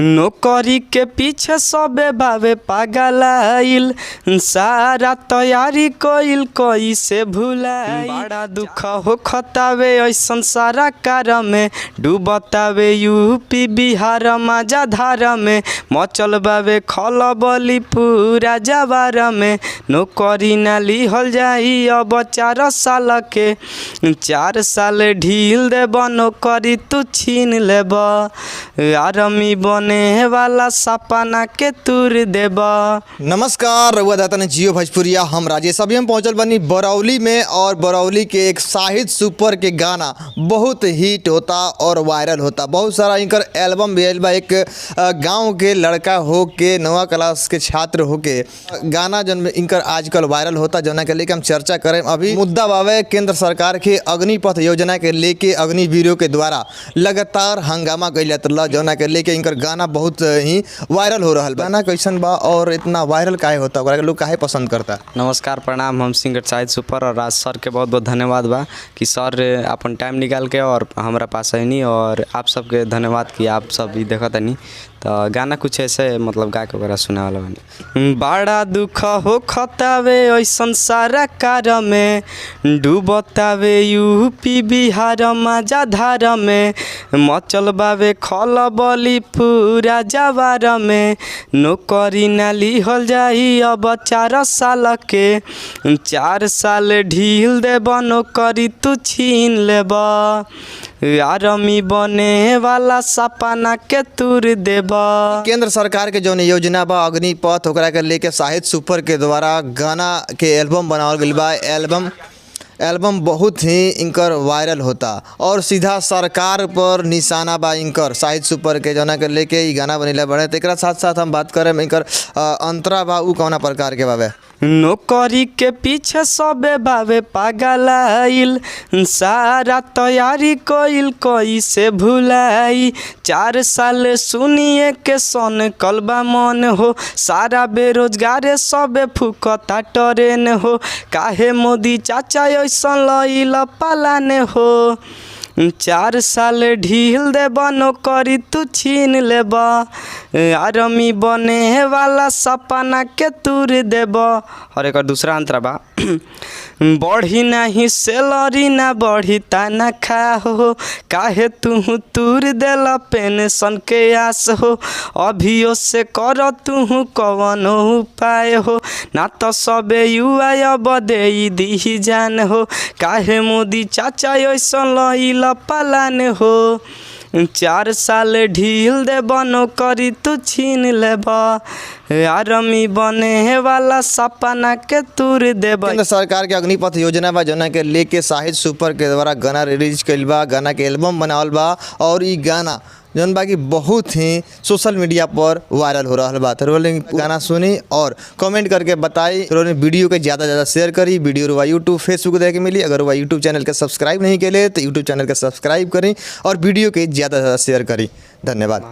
नौकरी के पीछे सबे बावे पागल सारा तैयारी कइल कइसे भुलाई। बड़ा दुख हो खतावे ऐसन सारा कार में डूबतावे यूपी बिहार माजा धार में मचल बावे खलबली पूरा जवार में। नौकरी ना लिहल जाई अब 4 साल के, 4 साल ढील देब नौकरी तू छीन लेब, आर्मी बने वाला सपना के तूर देब। नमस्कार, रउआ देखतानी जियो भोजपुरिया। हम राजेश। अभी हम पहुंचल बनी बरौली में और बरौली के एक शाहिद सुपर के गाना बहुत हिट होता और वायरल होता। बहुत सारा इनकर एल्बम भी आइल बा। एक गांव के लड़का हो के, नवा क्लास के छात्र हो के गाना जन इनकर आजकल वायरल होता, जौना के लेके हम चर्चा करें। अभी मुद्दा बावे केंद्र सरकार के अग्निपथ योजना के लेके अग्निवीरों के द्वारा लगातार हंगामा कइल जात रहला, जौना के लेके इनकर गाना बहुत ही वायरल हो रहल बा। गाना कैसन बा और इतना वायरल काहे होता, ओकरा के लोग काहे पसंद करता? नमस्कार, प्रणाम। हम सिंगर शाहिद सुपर और राज सर के बहुत बहुत धन्यवाद बा कि सर अपन टाइम निकाल के और हमरा पास आइनी और आप सबके धन्यवाद कि आप सब भी देखत। तो गाना कुछ ऐसे मतलब गा के ओकरा सुनावे वाला बानी। बड़ा दुख हो खतावे ऐसन सारा कार में डूबतावे यूपी बिहार माजा धार में मचल बावे खलबली पूरा जवार में। नौकरी ना लिहल जाई अब 4 साल के, 4 साल ढील देब नौकरी तू छीन लेब, आर्मी बने वाला सपना के तूर देब। केंद्र सरकार के जौन योजना बा अग्निपथ, ओकरा के लेके शाहिद सुपर के द्वारा गाना के एल्बम बनावल गइल बा। एल्बम एल्बम बहुत ही इनकर वायरल होता और सीधा सरकार पर निशाना बा इनकर शाहिद सुपर के, जौना के लेके ई गाना बनेले बड़े। तो एकरा साथ साथ हम बात करें, इनकर अंतरा बा, उ कौना प्रकार के बावे? नौकरी के पीछे सबे बावे पागल आइल, सारा तैयारी कइल कइसे भुलाई। 4 साल सुनिए के सन कलबा मन हो, सारा बेरोजगार सबे फुकता ट्रेन हो। काहे मोदी चाचा ऐसन लइल पालान हो? 4 साल ढील देब नौकरी तू छीन लेब, आर्मी बने वाला सपना के तूर देब। और एक दूसरा अंतरा बा। बढ़ी नाही सैलरी, ना बढ़ी तनखा हो, काहे तू तूर देल पेंशन के आस हो? अभियो से कर तू कवन उपाय हो, ना तो सबे युवा अब दे दीही जान हो। काहे मोदी चाचा ऐसन लइल पालान हो? 4 साल ढील देब नौकरी तू छीन लेब, आर्मी बने वाला सपना के तूर देब। केंद्र सरकार के अग्निपथ योजना बा, जौना के लेके शाहिद सुपर के द्वारा गाना रिलीज कइल बा, गाना के एल्बम बनावल बा और ई गाना जौन बा कि बहुत ही सोशल मीडिया पर वायरल हो रहल बा। तो गाना सुनी और कमेंट करके बताई। तो वीडियो के ज़्यादा ज़्यादा शेयर करी। वीडियो रुआ यूट्यूब, फेसबुक देखे के मिली। अगर वह यूट्यूब चैनल के सब्सक्राइब नहीं केले तो यूट्यूब चैनल के सब्सक्राइब करी और वीडियो के ज़्यादा से ज़्यादा शेयर करी। धन्यवाद।